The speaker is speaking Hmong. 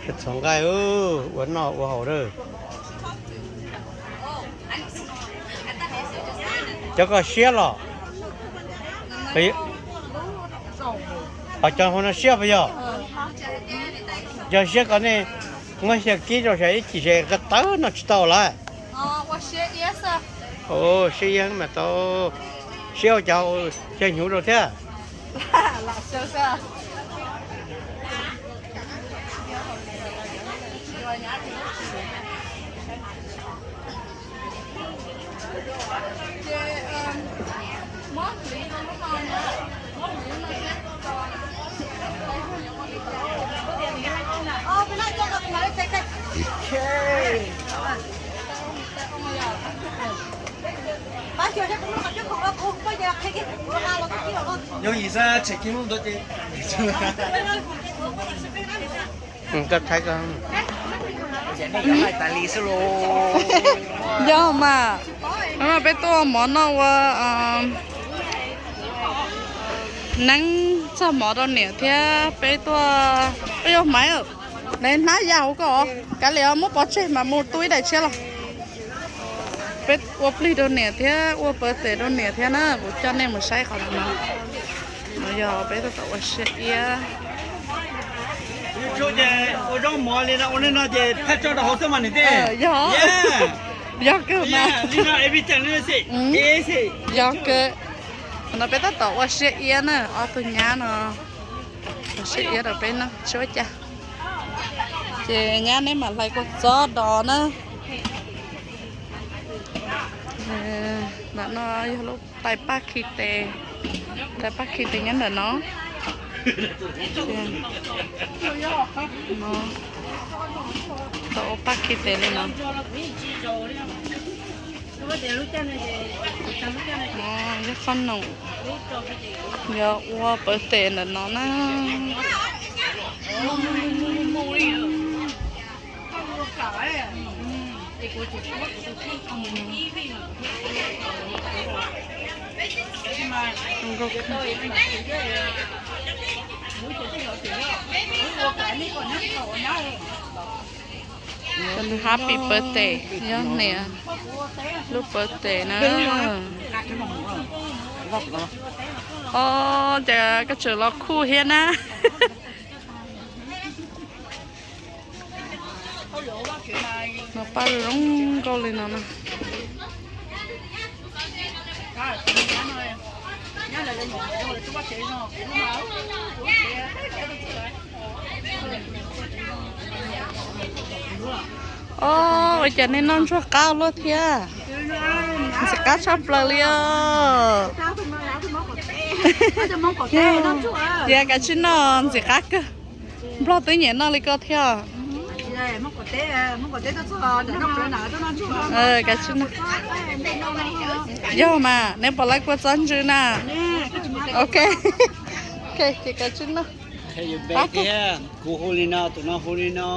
Txhoov nqaij ua noj ua haus lawm. Cov ko siab los? Cov hauv no siab puas yog? Yog siab ko nej muab xyaw kib rau saib ib chim seb qe tawv no tsis tau lawm. Siab iab mas tau, siab ua cov hnyuv rau thiab. Yooj yim xwb, tshem kib lub ntua ces. Yog mas, no peb tuaj mov noj ua neeb txog mov rau niam thiab peb tuaj, peb yuav Maiv, hnab ya hauv ko, kav liam muab pov tseg mas mus tu ib daim tshiab los. Peb ua plig rau niam thiab ua pawv tes rau niam thiab na, kuv coj nej mus saib qhov no. No yog peb tuaj tom ua siab iab. Ua zaub mov li no, ua li no ces thaj tso rau hauv xwb mas niam tej. Yog, yog kawg mas. Yog kawg. No peb tab tom ua siab iab na, ob tug nyab no ua siab iab rau peb noj tsis ua cas. Ces nyab neb mam hlais kua txob dos na. Ntawm no yog lub tais paj khi tes, tais paj khi tes nyob ntawm no. Tau ua paj khi tes li no. Yog qhob noom, yog ua pawv tes ntawm no na. Happy birthday, yog niam lub birthday na. Os, cas koj tseem los cool thiab na. No paj zoo nkauj li no na. Os, ua cas nej noj ntsuag qab luaj thiab. Ntxim qab tshaj plaws li os. Tias kav tsij noj, ntxim qab kawg. Nplog twb nyiam noj li koj thiab. Kav tsij noj. Yog mas, neb puas like kuv txob ntsw na? Ok. Ok, ces kav tsij noj. Kuv hu li no, tus no hu li no.